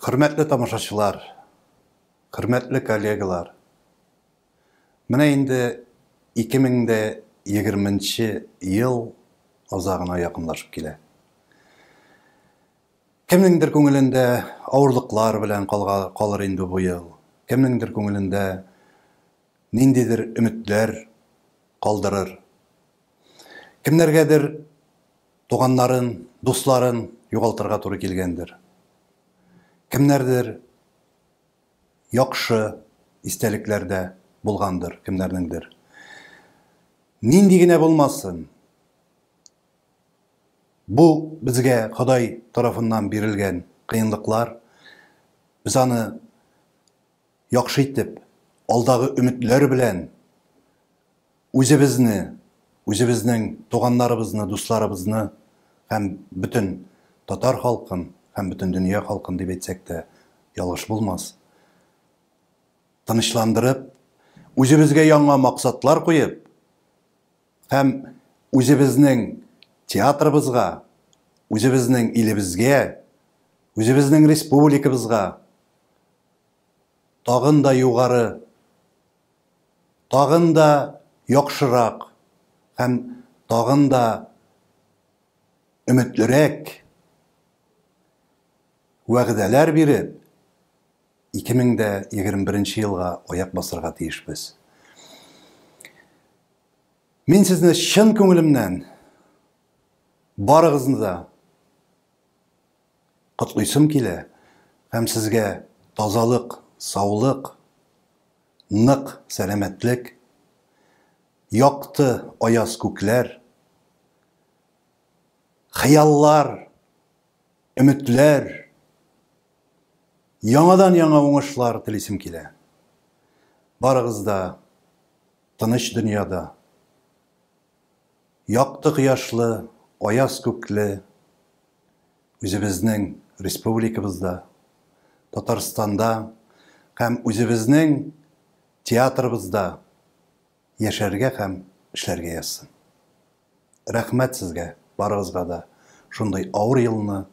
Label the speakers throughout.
Speaker 1: Хөрмәтле тамашачылар, хөрмәтле коллегалар. Менә инде 2020 ел азагына якынлашып килә. Кемнеңдер күңелендә авырлыклар белән калыр инде бу ел. Кемнеңдер күңелендә ниндидер өметләр калдырыр. Кемнәргәдер туганнарын, дусларын югалтырга туры килгәндер. Кемнәрдер яхшы истәлекләрдә булгандыр, кемнәрнеңдер. Нинди генә булмасын, бу безгә Ходай тарафыннан бирелгән кыенлыклар, без аны яхшы итеп, алдагы өметләр белән үзебезне, үзебезнең туганнарыбызны, дусларыбызны һәм бөтен татар халкын һәм бөтен дөнья халкын дип әйтсәк тә ялгыш булмас. Тынычландырып, үзебезгә яңа максатлар куеп һәм үзебезнең театрыбызга, үзебезнең илебезгә, үзебезнең республикабызга тагын да югары, тагын да яхшырак һәм тагын да өметлерәк вәгъдәләр биреп, 2021 елга аяк басырга тиешбез. Мин сезне чын күңелемнән барыгызны да котлыйсым килә һәм сезгә тазалык, саулык, нык сәламәтлек, якты аяз күкләр, хыяллар, өметләр, яңадан-яңа уңышлар телисем килә. Барыгыз да тыныч дөньяда, якты кояшлы, аяз күкле үзебезнең республикабызда, Татарстанда һәм үзебезнең театрыбызда яшәргә һәм эшләргә язсын. Рәхмәт сезгә, барыгызга да, шундый авыр елны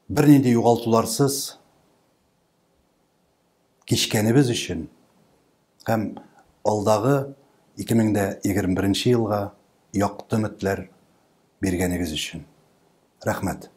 Speaker 1: бернинди югалтуларсыз кичкәнебез өчен һәм алдагы 2021 елга якты өметләр биргәнегез өчен. Рәхмәт.